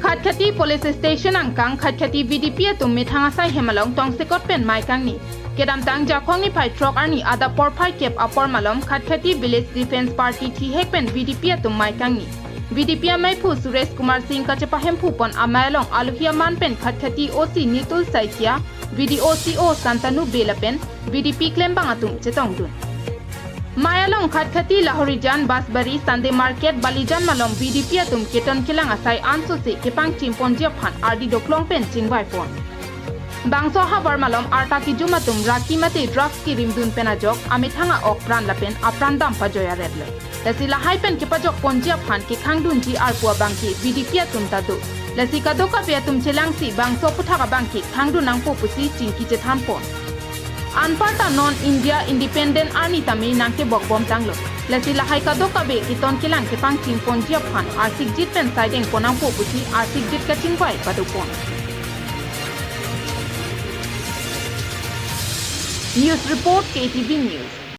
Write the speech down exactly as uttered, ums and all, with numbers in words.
Khatkhati Police Station angkang Khatkhati V D P atum methang asai hem along tongsekot pen mei kangni. Kedamtang Jakhong niphai throk arni adap porphai kep apor malom Khatkhati Village Defence Party thihek pen V D P atum mei kangni. V D P ameiphu Suresh Kumar Singh kachepahemphu pon amei along alohi aman pen Khatkhati O C Nitul Saikia, V D O C O Santanu Bey lapen V D P klembang atum chetongdun. Mei along Khatkhati, Lahorijan, Basbari, Sunday Market, Balijan malom V D P atum keton kelang asai ansose kepangchim ponji aphan ardi doklong pen chingvai pon. Bangso ahavar malom arta kejum atum raki mate drugs kerimdun pen ajok amethang a-ok pran lapen apran dam pajoi aret lo. Lasi lahai pen kepajok ponji aphan kekhangdunji arpu abangke V D P atum ta do. Lasi kadokave atum chelangsi bangso aphuthak abangke khangdun nangpo pusi chingki chethan pon. Anparta non India independent arni tame nangkebok bom tanglo. Lasi lahai kadokave keton kelang kepangchim ponji aphan arsikjit pen saideng pon nangpo pusi arsikjit kachingvai pado pon. News report, K T V News.